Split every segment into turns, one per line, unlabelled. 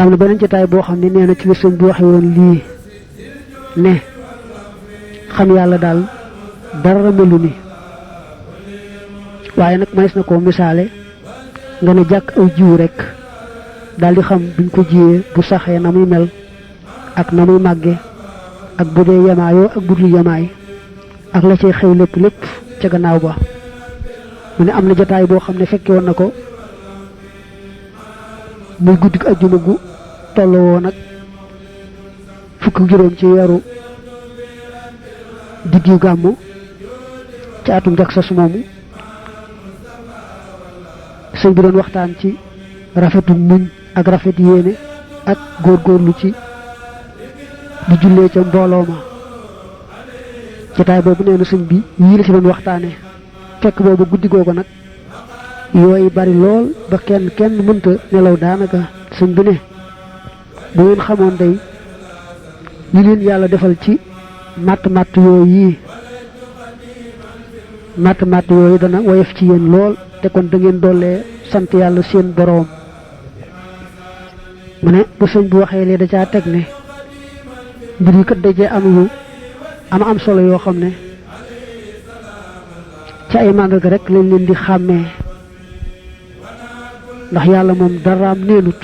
am na beneen jotaay boo xam ne nee na ci la sëñ bi waxe woon lii ne xam yàlla daal dara melu ni waaye nag mays na ko misaale nga ne jàkk aw jiwu rek daal di xam buñ ko jiyee bu saxee na muy mel ak na muy màgge ak bu dee yamaayoo ak bu dul yamaay ak la cay xew lépp lépp ca gannaaw ba mu ne am na jotaay boo xam ne fekke woon na ko muy guddik ajjuma gu tolloo woon ak fukk juróom ci weeru diggu gàmmu ci atum jak sas moomu sëñ bi doon waxtaan ci rafetu muñ ak rafet yéene ak góorgóorlu ci di jullee ca mbooloo ma jotaay boobu nee na sëñ bi yii la ci doon waxtaane fekk boobu guddi googu nag yooyu bari lool ba kenn mënta nelaw daanaka sëñ bi ne bu ngeen xamoon day li leen yàlla defal ci matt yooyu dana woyof ci yéen lool te kon da ngeen dollee sant yàlla seen boroom mu ne bu sëñ bi waxee lee da caa teg ne mbir yi kat dajee am yu am solo yoo xam ne ci ay màndarga rek lañ leen di xàmmee ndax yàlla moom daraam neenut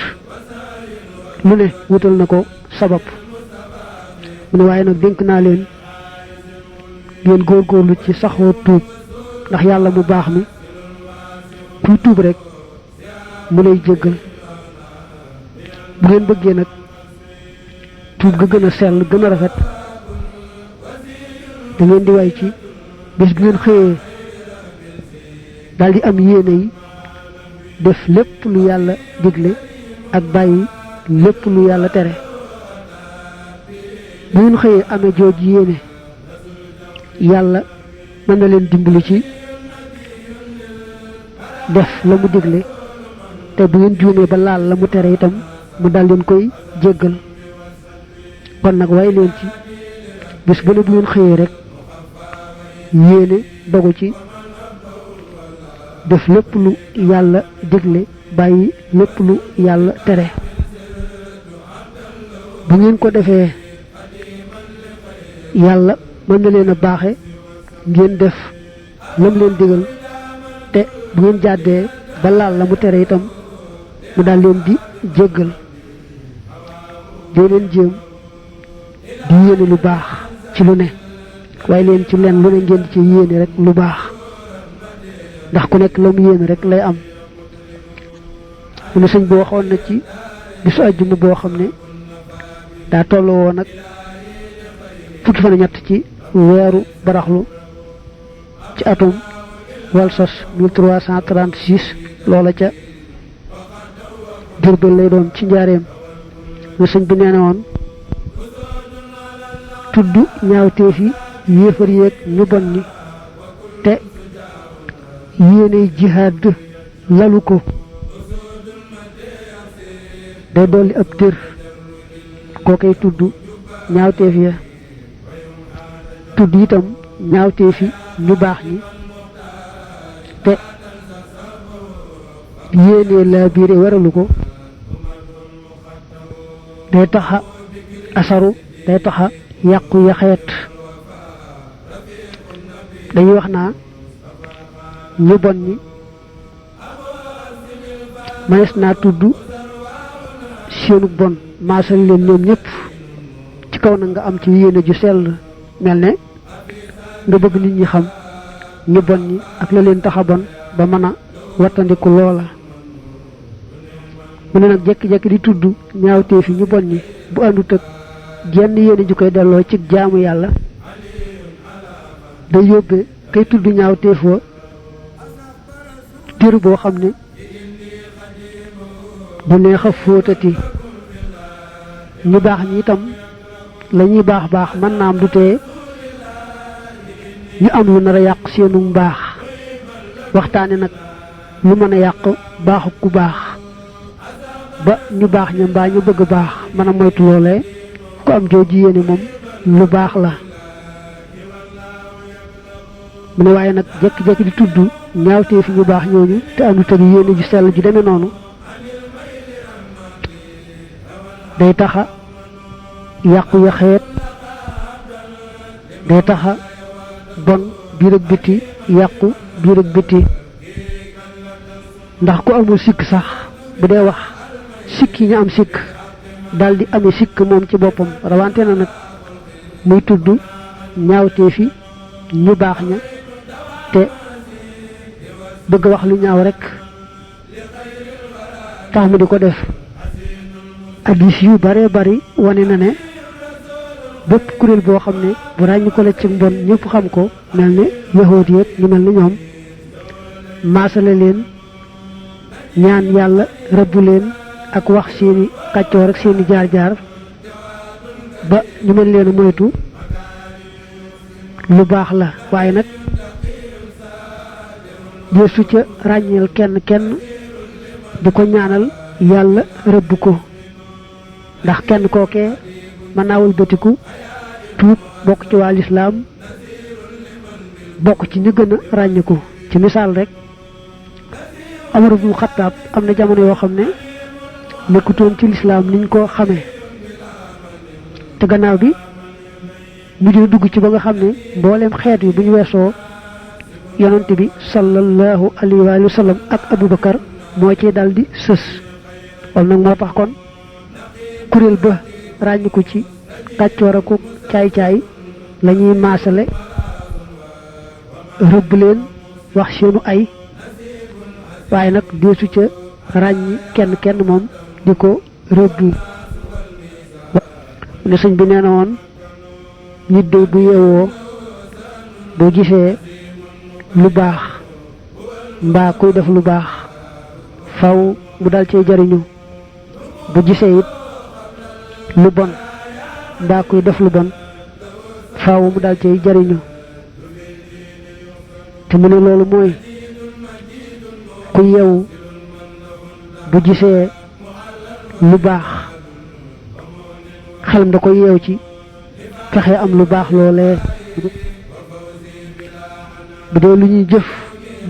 lu ne wutal na ko sabab mu ne waaye nag dénk naa leen ngeen góorgóorlu ci saxoo tuub ndax yàlla mu baax mi kuy tuub rek mu lay jéggal bu ngeen bëggee nag tuub ga gën a sell gën a rafet da ngeen di way ci bés bi ngeen xëyee daal di am yéene yi def lépp lu yàlla digle ak bàyyi lépp lu yàlla tere bu ngeen xëyee amee jooju yéene yàlla mën na leen dimbali ci def la mu digle te bu ngeen juumee ba laal la mu tere itam mu dal leen koy jéggal kon nag way leen ci bés bu ne bu ngeen xëyee rek yéene dogu ci def lépp lu yàlla digle bàyyi lépp lu yàlla tere bu ngeen ko defee yàlla mën na leen a baaxe ngeen def lam leen digal te bu ngeen jàddee ba laal la mu tere itam mu daal leen di jéggal dee leen jéem di yéene lu baax ci lu ne waaye leen ci leen lu ne ngeen di ci yéene rek lu baax ndax ku nekk la mu yéene rek lay am mu ne sëñ bi waxoon na ci bisu àjjuma boo xam ne daa tolloo woon nag fukki fan ñett ci weeru baraxlu ci atum walsos 1336 loola ca Jurbel lay doon ci njaareem ne sëñ bi nee na woon tudd ñaawteef yi yéefar yeeg ñu bon ñi te yéeney jihaad lalu ko day dolli ab tër koo koy tudd ñaawteef ya tudd itam ñaawteef yi ñu baax ñi te yéenee laa biire waralu ko day taxa asaru day taxa yàqu yaxeet dañuy wax naa ñu bon ñi manes naa tudd seenu bon maasal leen ñoom ñëpp ci kaw na nga am ci yéene ju sell mel ne nga bëgg nit ñi xam ñu bon ñi ak la leen taxa bon ba mën a wattandiku loola mu ne nag jekki-jekki di tudd ñaawtee fi ñu bon ñi bu àndut ak jenn yéene ju koy delloo ci jaamu yàlla day yóbbee kay tudd ñaawteef wa téru boo xam ne du neex a fóotati ñu baax ñi itam la ñuy baax mën naa am du tee ñu am lu nar a yàq seenu mbaax waxtaane nag lu mën a yàq baaxu ku baax ba ñu baax ña mbaa ñu bëgg baax mën a moytu loolee ku am jooju yéene moom lu baax la mu ne waaye nag jekki-jekki di tudd ñaawtee fi ñu baax ñooñu te am lu tëg yéene ju sell ju demee noonu day taxa yàqu yaxeet day taxa bon biir ak biti yàqu biir ak biti ndax ku amul sikk sax bu dee wax sikk yi ñu am sikk daldi amee sikk moom ci boppam rawante na nag muy tudd ñaawtee fi ñu baax ña te bëgg wax lu ñaaw rekk tax mu di ko def hadiis yu bare bari wane na ne bépp kuréel boo xam ne bu ràññu ko la ci mbon ñëpp xam ko mel ne yahuud yi ñu mel ni ñoom maasale leen ñaan yàlla rëbbu leen ak wax seeni kàccoor ak seeni jaar-jaar ba ñu mën leen moytu lu baax la waaye nag deesu ca ràññeel kenn di ko ñaanal yàlla rëbb ko ndax kenn kookee mën naa wëlbatiku tuub bokk ci waa lislaam bokk ci ñu gën a ràññiku ci misaal rek Umar ibn Xattaab am na jamono yoo xam ne nekkutoon ci lislaam niñ ko xamee te gannaaw bi mujj na dugg ci ba nga xam ne mbooleem xeet yi bu ñu weesoo yonante bi sallallahu alayhi wa sallam ak Abubakar moo ci daldi sës wal nag moo tax kon kuréel ba ràññiku ci kàccoor ak caay-caay la ñuy maasale rëbb leen wax seenu ay waaye nag deesu ca ràññi kenn moom di ko rëbb ne sëñ bi nee na woon nit day bu yeewoo boo gisee lu baax mbaa kuy def lu baax faw mu dal cee jariñu bu gisee it lu bon mbaa kuy def lu bon faw mu dal cee jariñu te mu ne loolu mooy ku yeewu bu gisee lu baax xelam da koy yeew ci fexe am lu baax loolee bu dee lu ñuy jëf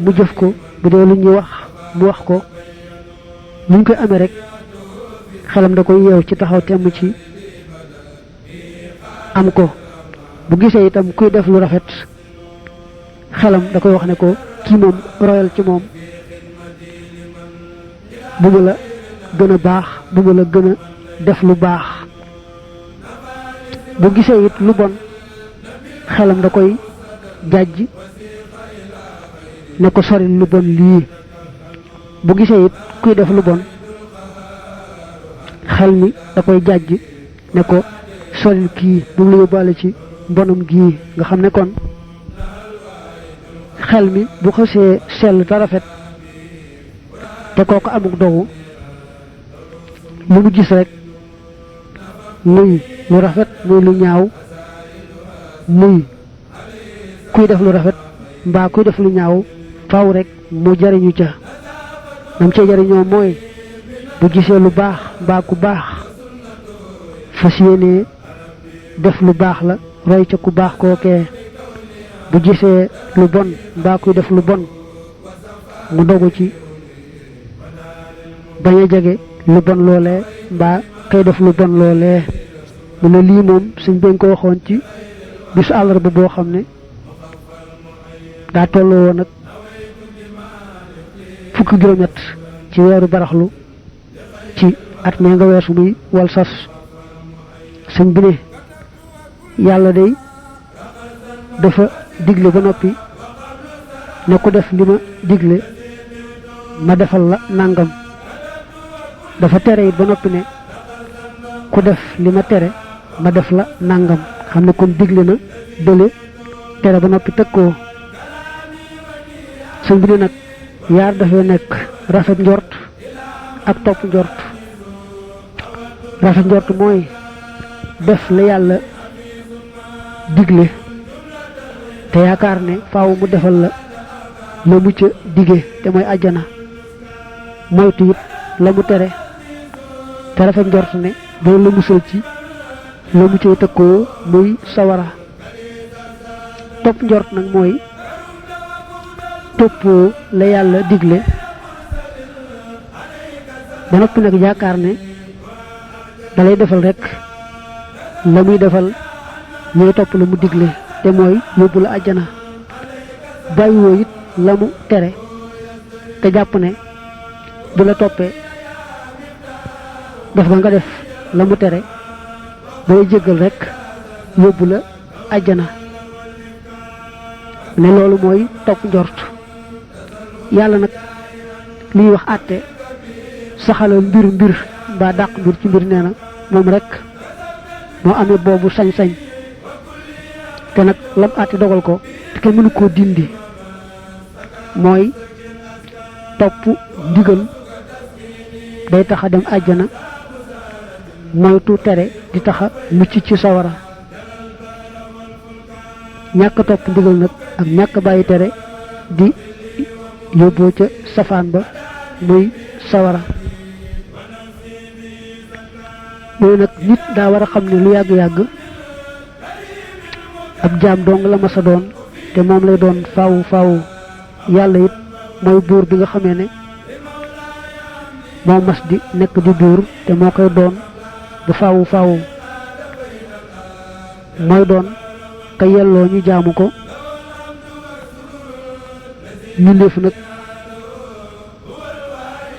mu jëf ko bu dee lu ñuy wax mu wax ko nuñ koy amee rek xelam da koy yeew ci taxaw temm ci am ko bu gisee itam kuy def lu rafet xelam da koy wax ne ko kii moom royal ci moom bu mu la gën a baax bu mu la gën a def lu baax bu gisee it lu bon xelam da koy jàjj ne ko sori lu bon lii bu gisee it kuy def lu bon xel mi da koy jàjj ne ko soril kii bu mu la yóbbaale ci mbonum gii nga xam ne kon xel mi bu xësee sell te rafet te kooku amuk dogu lu mu gis rek muy lu rafet muy lu ñaaw muy kuy def lu rafet mbaa kuy def lu ñaaw faaw rek mu jariñu ca nam cee jariñoo mooy bu gisee lu baax mbaa ku baax fas yéenee def lu baax la roy ca ku baax kookee bu gisee lu bon mbaa kuy def lu bon mu dogu ci bañ a jege lu bon loolee mbaa kay def lu bon loolee mu ne lii moom suñ bañ ko waxoon ci bisu àllarba boo xam ne daa tolloo woon ak fukki juróom-ñett ci weeru baraxlu ci at mee nga weesu muy wal sas sëñ bi ne yàlla day dafa digle ba noppi ne ku def li ma digle ma defal la nangam dafa tere it ba noppi ne ku def li ma tere ma def la nangam xam ne kon digle na dële tere ba noppi teg koo sëñ bi ne nag yaar dafay nekk rafet njort ak topp njort rafet njort mooy def la yàlla digle te yaakaar ne faaw mu defal la la mu ca dige te mooy àjjana moytu it la mu tere te rafet njort ne doon la musal ci la mu cay tëkkoo muy sawara topp njort nag mooy toppoo la yàlla digle ba noppi nag yaakaar ne dalay defal rek la muy defal ñooy topp la mu digle te mooy yóbbu la àjjana bàyyiwoo it la mu tere te jàpp ne bu la toppee def nga def la mu tere day jéggal rek yóbbu la àjjana ne loolu mooy topp njort yàlla nag liy wax àtte saxalal mbir mbaa dàq mbir ci mbir nee na moom rek moo amee boobu sañ-sañ te nag lam àtte dogal ko te kenn mënu koo dindi mooy topp ndigal day tax a dem àjjana moytu tere di tax a mucc ci sawara ñàkk topp ndigal nag ak ñàkk bàyyi tere di yóbboo ca safaan ba muy sawara mooy nag nit daa war a xam ne lu yàgg-yàgg ab jaam dong la masa doon te moom lay doon faawu yàlla it mooy buur bi nga xamee ne moo mas di nekk di buur te moo koy doon bu faawu mooy doon ka yelloo ñu jaamu ko mbindeef nag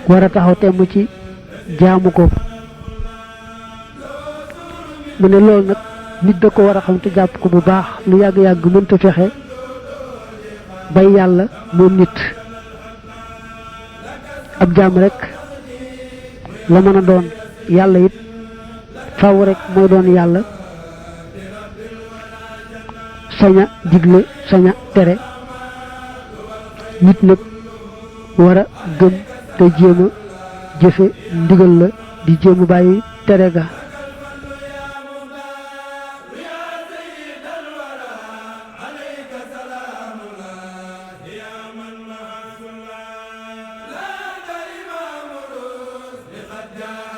war a taxaw temm ci jaamu ko mu ne loolu nag nit da ko war a xam te jàpp ko bu baax lu yàgg-yàgg mënta fexe bay yàlla moom nit ab jaam rek la mën a doon yàlla it faw rek mooy doon yàlla saña digle saña tere nit nag war a gëm te jéem a jëfe ndigal la di jéem a bàyyi tere ga
ja